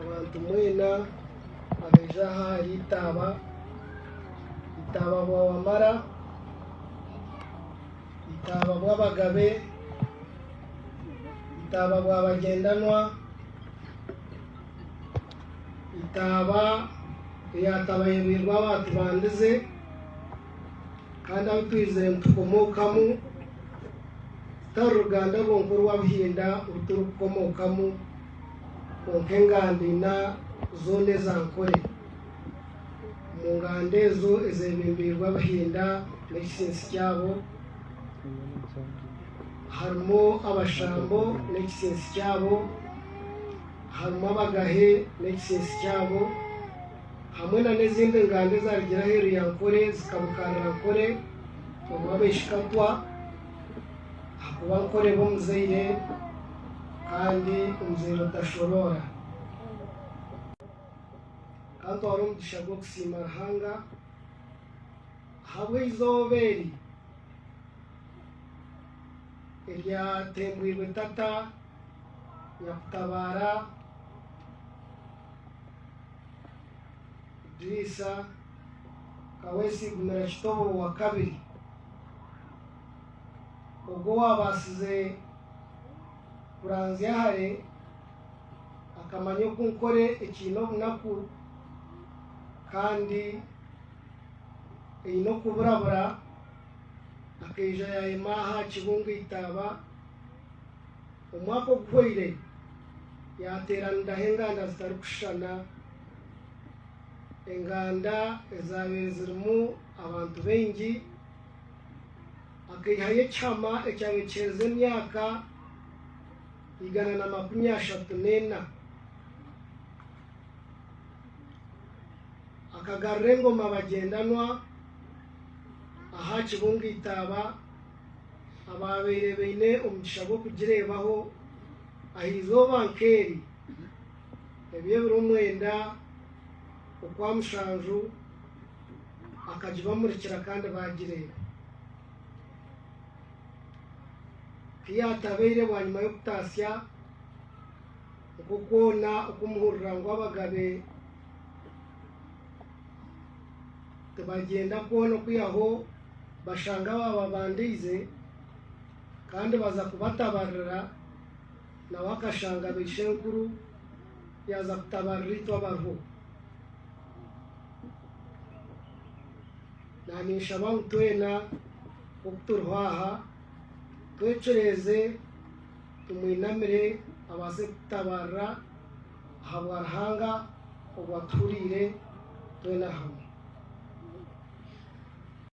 Abantu mwena abaija aha ahari Itaaba, Itaaba bwa Wamara, Itaaba bw'Abagabe, Itaaba bwa Bagyendanwa, Itaaba eyatabairwe abaatubandize kandi abu twizire nitukomookamu rutari ruganda rwonka orwa Buhinda oru turikukomookamu kwonka enganda ina zoona eza Nkore. Omu nganda ezo ezebembeirwe Abahinda n'ekitsintsi kyabo harimu Abashambo n'ekitsintsi kyabo, harimu Abagahe n'ekitsintsi kyabo hamwe nana ezindi nganda ezarugire aheeru ya Nkore zikabukaarira Nkore omu Abaishikatwa ahakuba Nkore b'omuzaire kandi omuzaire otashoroora. Ka ntware omugisha gw'okusiima Ruhanga ahabw'eizooba eri eryatembwirwe tata Nyakutabaara Idriisa Kaweesi Igumira Kitobo owakabiri ogwo owaabaasize kuranzya hare akamanya oku Nkore ekiine obunaku kandi eine okuburabura, akaija yaayema aha kibungo Itaaba. Omwaka oguhweire yaateeraniraho enganda zitarikushushana, enganda ezaabaire zirimu abantu baingi. Akaihayo ekihama ekyabaire kiherize emyaka 134. Akagarura engoma Bagyendanwa aha kibungo Itaaba abaabaire baine omugisha gw'okugireebaho aha izooba nk'eri eby'ebiro mwenda Okwamushanju akagibamurikira kandi baagireeba. Ku yaatabaire bwanyima y'okutaasya okwo kwona oku muhurira ngu abagabe tibagyenda kwona okwihaho bashanga abaababandiize kandi baza kubatabarira nawe akashanga baishenkuru yaaza kutabarira itwe abariho. Naninshaba ngu twena nk'oku turiho aha twecureeze tumwinamire abaase kututabarira ahabwa Ruhanga obwo atuhuriire twena hamwe.